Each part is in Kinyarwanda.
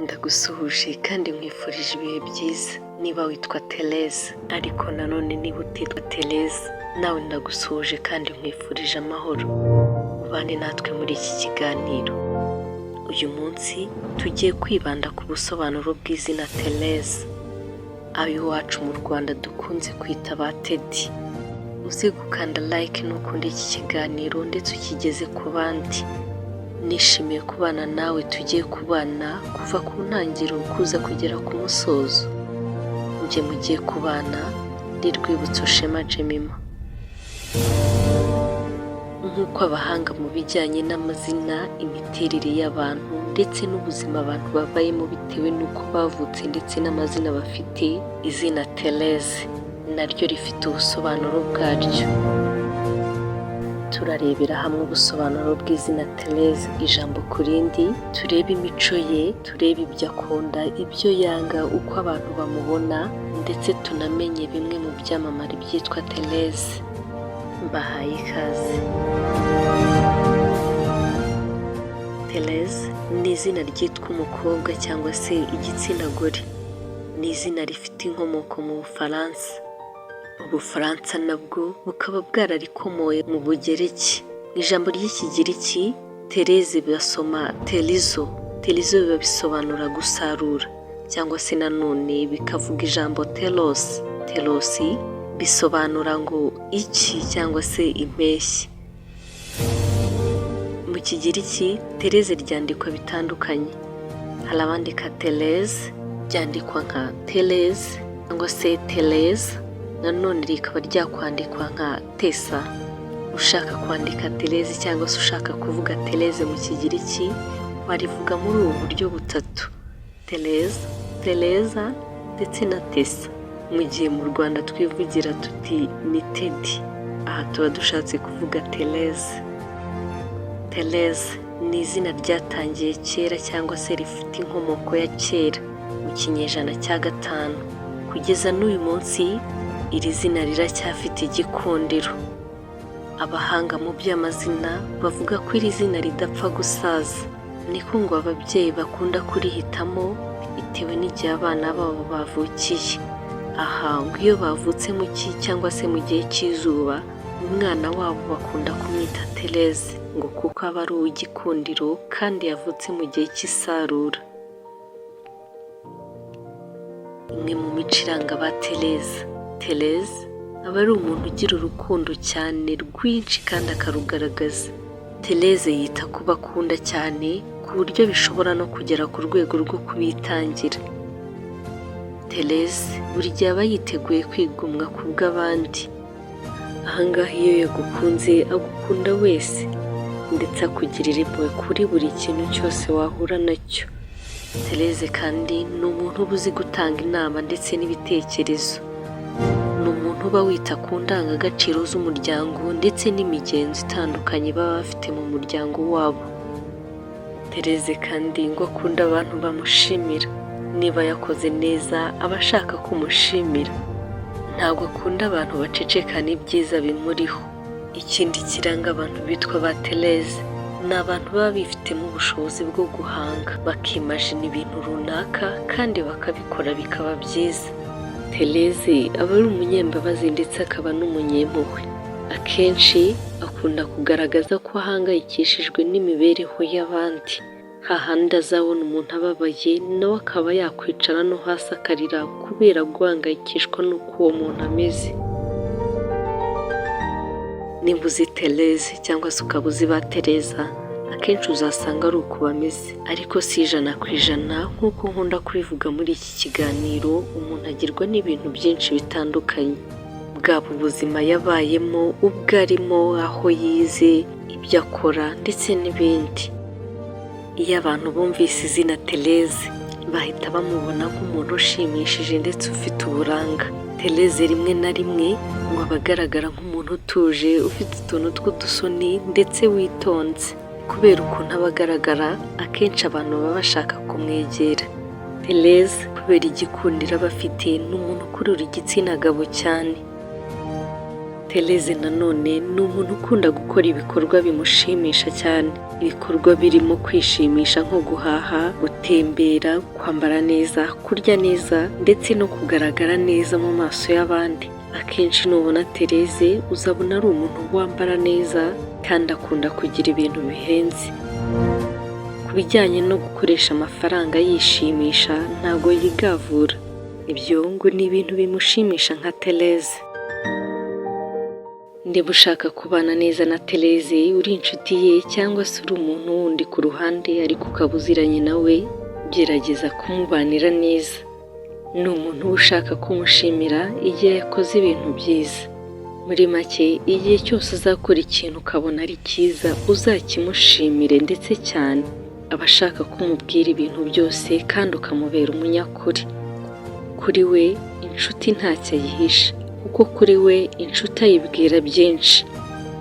Ndagusuhuje kandi nkwifurije ibihe byiza niba witwa Therese, ariko nanone niba utitwa Therese nawe ndagusuhuje kandi nkwifurije amahoro. Ubane natwe muri iki kiganiro. Uyu munsi tugiye kwibanda ku busobanuro bw'izina Therese, ab'iwacu mu Rwanda dukunze kwita ba Teddy. Uze gukanda like nukunda iki kiganiro ndetse ukigeze ku bandi. Nishimiye kubana nawe, tugiye kubana kuva ku ntangiriro kuza kugera ku musozo. Njye mugiye kubana ni Rwibutso Shema Jemima. Nk'uko abahanga mu bijyanye n'amazina, imiterere y'abantu ndetse n'ubuzima abantu babayemo bitewe n'uko bavutse ndetse n'amazina bafite, izina Therese naryo rifite ubusobanuro bwaryo. Turarebera hamwe ubusobanuro bw'izina Therese ijambo ku rindi, turebe imico ye, turebe ibyo akunda, ibyo yanga, uko abantu bamubona ndetse tunamenye bimwe mu byamamare byitwa Therese. Mbahaye ikaze. Therese ni izina ryitwa umukobwa cyangwa se igitsina gore. Ni izina rifite inkomoko mu Bufaransa. Ubufaransa nabwo bukaba bwararikomoye mu Bugereki. Mu ijambo ry'Ikigiriki Therese basoma terizo. Terizo biba bisobanura gusarura cyangwa se nanone bikavuga ijambo teros. Teros bisobanura ngo iki cyangwa se impeshyi. Mu Kigiriki Therese ryandikwa bitandukanye. Hari abandika Therese, ryandikwa nka Therese cyangwa se Teresa, nanone rikaba ryakwandikwa nka Tesa. Ushaka kwandika Therese cyangwa se ushaka kuvuga Therese mu Kigiriki warivuga muri ubu buryo butatu: Therese, Teresa ndetse na Tesa. Mu gihe mu Rwanda twivugira tuti ni Teddy, aha tuba dushatse kuvuga Therese. Therese ni izina ryatangiye kera cyangwa se rifite inkomoko ya kera mu kinyejana cya gatanu. Kugeza n'uyu munsi iri zina riracyafite igikundiro. Abahanga mu by'amazina bavuga ko iri zina ridapfa gusaza, niko ngo ababyeyi bakunda kurihitamo bitewe n'igihe abana babo bavukiye. Aha ngo iyo bavutse mu cyi cyangwa se mu gihe cy'izuba, umwana wabo bakunda kumwita Therese ngo kuko aba ari uw'igikundiro kandi yavutse mu gihe cy'isarura. Imwe mu mico iranga ba Therese: Therese aba ari umuntu ugira urukundo cyane rwinshi kandi akarugaragaza. Therese yita ku bo akunda cyane ku buryo bishobora no kugera ku rwego rwo kubitangira. Therese buri gihe aba yiteguye kwigomwa ku bw'abandi. Aha ngaha iyo yagukunze agukunda wese ndetse akugirira impuhwe kuri buri kintu cyose wahura nacyo. Therese kandi ni umuntu uba uzi gutanga inama ndetse n'ibitekerezo. Ni umuntu uba wita ku ndangagaciro z'umuryango ndetse n'imigenzo itandukanye baba bafite mu muryango wabo. Therese kandi ngo akunda abantu bamushimira. Niba yakoze neza aba ashaka ko umushimira. Ntabwo akunda abantu bacecekana ibyiza bimuriho. Ikindi kiranga abantu bitwa ba Therese ni abantu baba bifitemo ubushobozi bwo guhanga, bakimajina ibintu runaka kandi bakabikora bikaba byiza. Therese aba ari umunyembabazi ndetse akaba n'umunyempuhwe. Akenshi akunda kugaragaza ko ahangayikishijwe n'imibereho y'abandi. Hahandi azabona umuntu ababaye nawe akaba yakwicara no hasi akarira kubera guhangayikishwa n'uko uwo muntu ameze. Niba uzi Therese cyangwa se ukaba uzi ba Teresa, akenshi uzasanga ari uko bameze, ariko si 100% nk'uko nkunda kubivuga muri iki kiganiro, umuntu agirwa n'ibintu byinshi bitandukanye. Bwaba ubuzima yabayemo, ubwo arimo, aho yize, ibyo akora ndetse n'ibindi. Iyo abantu bumvise izina Therese bahita bamubona nk'umuntu ushimishije ndetse ufite uburanga. Therese rimwe na rimwe ngo aba agaragara nk'umuntu utuje, ufite utuntu tw'udusoni ndetse witonze. Kubera ukuntu aba agaragara, akenshi abantu baba bashaka kumwegera. Therese kubera igikundiro aba afite, ni umuntu ukurura igitsina gabo cyane. Therese Therese nanone ni umuntu ukunda gukora ibikorwa bimushimisha cyane, ibikorwa birimo kwishimisha nko guhaha, gutembera, kwambara neza, kurya neza ndetse no kugaragara neza mu maso y'abandi. Akenshi nubona Therese uzabona ari umuntu wambara neza kandi akunda kugira ibintu bihenze. Ku bijyanye no gukoresha amafaranga yishimisha, ntago yigavura, ibyo ngo ni ibintu bimushimisha nka Therese. Niba ushaka kubana neza na Therese, uri inshuti ye cyangwa se uri umuntu wundi ku ruhande ariko ukaba uziranye nawe, gerageza kumubanira neza. Ni umuntu uba ushaka kumushimira igihe yakoze ibintu byiza. Muri make, igihe cyose uzakora ikintu ukabona ari cyiza, uzakimushimire ndetse cyane. Aba ashaka ko umubwira ibintu byose kandi ukamubera umunyakuri. Kuri we inshuti ntacyo ayihisha, kuko kuri we inshuti ayibwira byinshi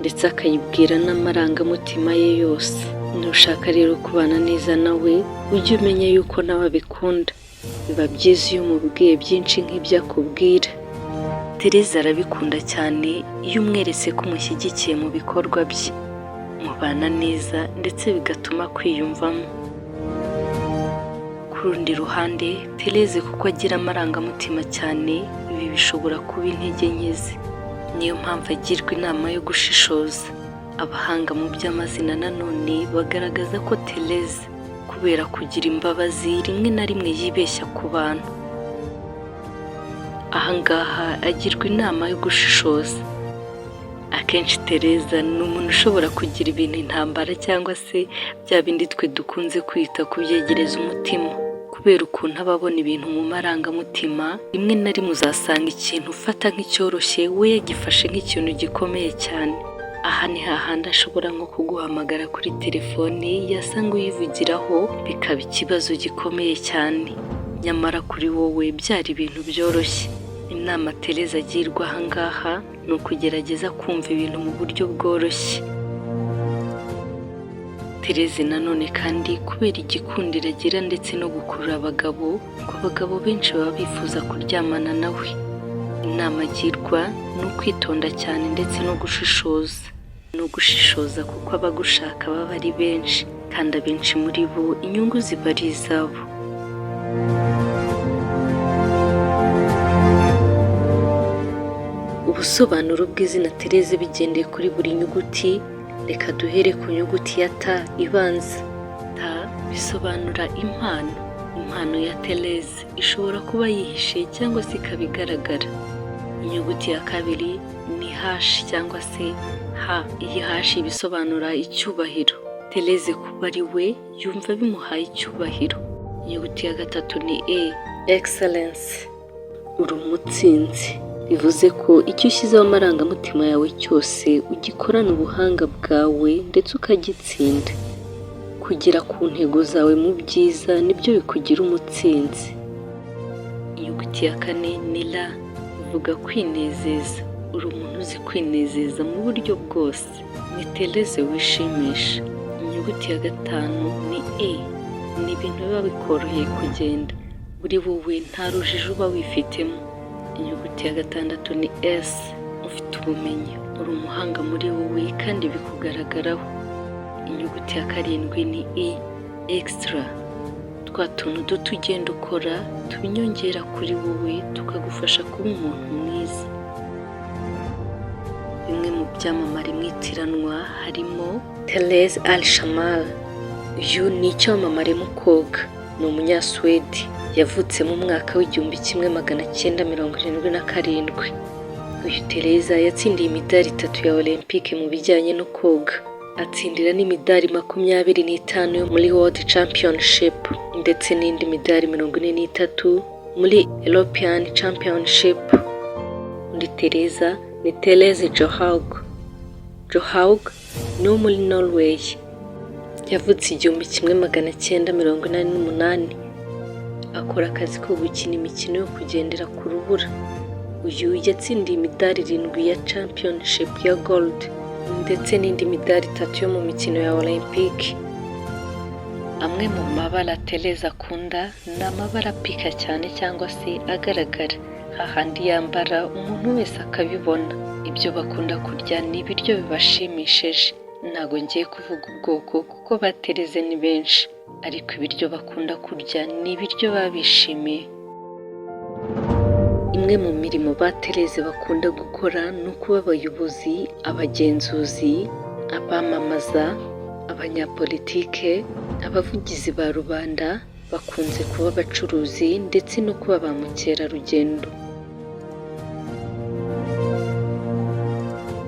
ndetse akayibwira n'amarangamutima ye yose. Nushaka rero kubana neza nawe, ujye umenya yuko nawe abikunda. Biba byiza iyo umubwiye byinshi nk'ibyo akubwira. Therese arabikunda cyane iyo umweretse ko umushyigikiye mu bikorwa bye. Mubana neza ndetse bigatuma akwiyumvamo. Ku rundi ruhande, Therese kuko agira amarangamutima cyane, ibi bishobora kuba intege nke ze. Niyo mpamvu agirwa inama yo gushishoza. Abahanga mu by'amazina nanone bagaragaza ko Therese kubera kugira imbabazi rimwe na rimwe yibeshya ku bantu. Aha ngaha agirwa inama yo gushishoza. Akenshi Tereza ni umuntu ushobora kugira ibintu intambara cyangwa se bya bindi twe dukunze kwita kubyegereza umutima. Kubera ukuntu aba abona ibintu mu marangamutima, rimwe na rimwe uzasanga ikintu ufata nk'icyoroshye we yagifashe nk'ikintu gikomeye cyane. Aha ni hahandi ashobora nko kuguhamagara kuri telefoni, yasanga uyivugiraho bikaba ikibazo gikomeye cyane, nyamara kuri wowe byari ibintu byoroshye. Inama Tereza agirwa aha ngaha ni ukugerageza kumva ibintu mu buryo bworoshye. Tereze nanone kandi kubera igikundiro agira ndetse no gukurura abagabo, ngo abagabo benshi baba bifuza kuryamana nawe. Inama agirwa ni ukwitonda cyane ndetse no gushishoza. Ni ugushishoza kuko abagushaka baba ari benshi kandi abenshi muri bo inyungu ziba ari izabo. Ubusobanuro bw'izina Therese bigendeye kuri buri nyuguti, reka duhere ku nyuguti ya T ibanza. T bisobanura impano. Impano ya Therese ishobora kuba yihishe cyangwa se ikaba igaragara. Inyuguti ya kabiri ni H cyangwa se H. Iyi H ibisobanura icyubahiro. Therese kuba ari we yumva bimuhaye icyubahiro. Inyuguti ya gatatu ni E, excellence. Uri umutsinzi. Bivuze ko icyo ushyizeho amarangamutima yawe cyose ugikorana ubuhanga bwawe ndetse ukagitsinda. Kugera ku ntego zawe mu byiza nibyo bikugira umutsinzi. Inyuguti ya kane ni R, ivuga kwinezeza. Uri umuntu uzi kwinezeza mu buryo bwose. Ni Therese wishimisha. Inyuguti ya gatanu ni E, ni ibintu biba bikoroheye kugenda. Muri wowe nta rujijo uba wifitemo. Inyuguti ya gatandatu ni S, ufite ubumenyi, uri umuhanga muri wowe kandi bikugaragaraho. Inyuguti ya karindwi ni E, extra. Twa tuntu duto ugenda ukora tuba inyongera kuri wowe tukagufasha kuba umuntu mwiza. Bimwe mu byamamare mwitiranwa harimo Therese Alshammar. Uyu ni icyamamare mu koga, ni umunyasuwedi, yavutse mu mwaka w'1977. Uyu Tereza yatsindiye imidari itatu ya Olempike mu bijyanye no koga, atsindira n'imidari 25 yo muri World Championship ndetse n'indi midari 43 muri European Championship. Undi Tereza ni Therese Johaug. Johaug ni uwo muri Norway, yavutse 1988, akora akazi ko gukina imikino yo kugendera ku rubura. Uyu yatsindiye imidari irindwi ya Championship ya Gold ndetse n'indi midari itatu yo mu mikino ya Olempike. Amwe mu mabara Therese akunda ni amabara apika cyane cyangwa se agaragara, hahandi yambara umuntu wese akabibona. Ibyo Ibyo bakunda kurya ni ibiryo bibashimishije. Ntabwo ngiye kuvuga ubwoko kuko ba Tereze ni benshi, ariko ibiryo bakunda kurya ni ibiryo baba bishimiye. Imwe mu mirimo ba Tereze bakunda gukora ni ukuba abayobozi, abagenzuzi, abamamaza, abanyapolitike, abavugizi ba rubanda, bakunze kuba abacuruzi ndetse no kuba ba mukerarugendo.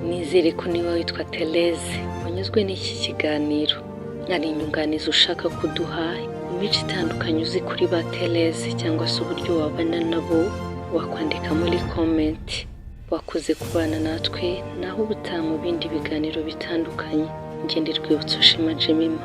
Nizere ko niba witwa Therese wanyuzwe n'iki kiganiro. Hari inyunganizi ushaka kuduha, imico itandukanye uzi kuri ba Therese cyangwa se uburyo wabana nabo, wakwandika muri comment. Wakoze kubana natwe, naho ubutaha mu bindi biganiro bitandukanye. Ngende Rwibutso Shema Jemima.